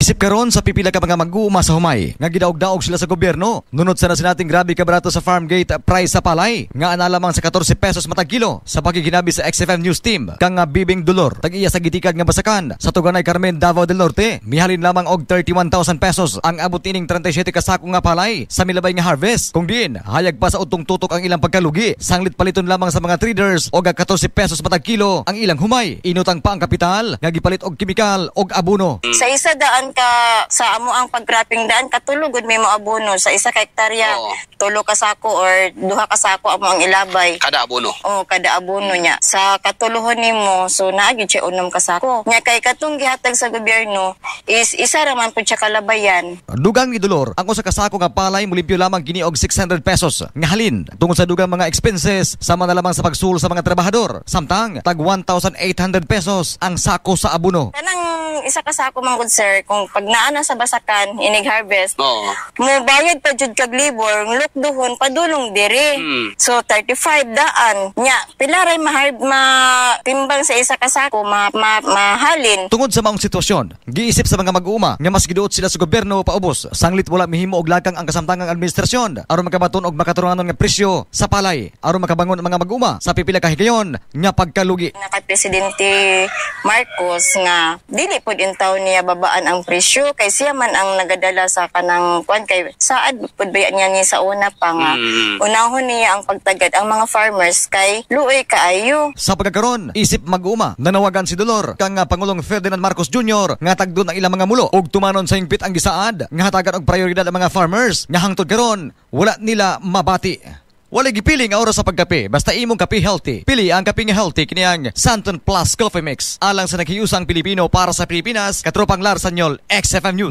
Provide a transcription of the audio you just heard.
Isip karon sa pipila ka mga mag-uuma sa humay nga gidaog-daog sila sa gobyerno. Nunot sa nasinating grabe ka barato sa farm gate price sa palay nga ana lamang sa 14 pesos matag kilo. Sa pakiginabi sa XFM News Team kang nga Bibing Dolor, tag-iya sa gitikad nga basakan sa Tuganay, Carmen, Davao del Norte. Mihalin lamang og 31,000 pesos ang abot ining 37 ka sako nga palay sa milabay nga harvest. Kung diin hayag pa sa utong tutok ang ilang pagkalugi, sanglit paliton lamang sa mga traders og 14 pesos matag kilo ang ilang humay. Inutang pa ang kapital nga gipalit og kemikal og abono. Sa 100 ka sa amo ang pag-cropping, daan katulo gud may mo abono sa 1 ka hektarya. 3 ka sako or 2 ka sako amo ang ilabay. Kada abono. Oh, kada abono niya. Sa katulohon nimo, so naa gyud siya 6 ka sako. Nya kay katong gihatag sa gobyerno is isa ra man pud siya kalabayan. Dugang ni Dolor, ang 1 ka sako nga palay mulimpyo lamang kini og 600 pesos nga halin tungod sa dugang mga expenses sama na lamang sa pagsul sa mga trabahador. Samtang tag 1,800 pesos ang sako sa abono. Kanang 1 ka sako man gud, sir, kung pag naa na sa basakan inig harvest, mo bayad pa jud kag labor, lukduhon padulong diri. So 35 daan. Nya pila ray ma timbang sa 1 ka sako ma mahalin. Tungod sa maong sitwasyon, giisip sa mga mag-uuma nga mas giduot sila sa gobyerno paubos sanglit wala mihimo og lakang ang kasamtangang administrasyon aron makabaton og makaturunganon nga presyo sa palay aron makabangon ang mga mag-uuma sa pipila ka higayon nga pagkalugi. Na kay Presidente Marcos nga dili pud intaw niya babaan ang presyo kay siya man ang nagadala sa kanang kwan, kay saad pud ba niya ni sa una pa nga unahon niya ang pagtagad ang mga farmers kay luoy kaayo. Sa pagkakaron, isip mag-uuma, nanawagan si Dolor kang Pangulong Ferdinand Marcos Jr. nga tagdon ang ilang mga mulo ug tumanon sa hingpit ang gisaad nga hatagan og prioridad ang mga farmers nga hangtod karon wala nila mabati. Wala gipili nga oras sa pagkape, basta imong kape healthy. Pili ang kape nga healthy, kini ang Santon Plus Coffee Mix. Alang sa naghiusang Pilipino, para sa Pilipinas, Katropang Lar Sanyol, XFM News.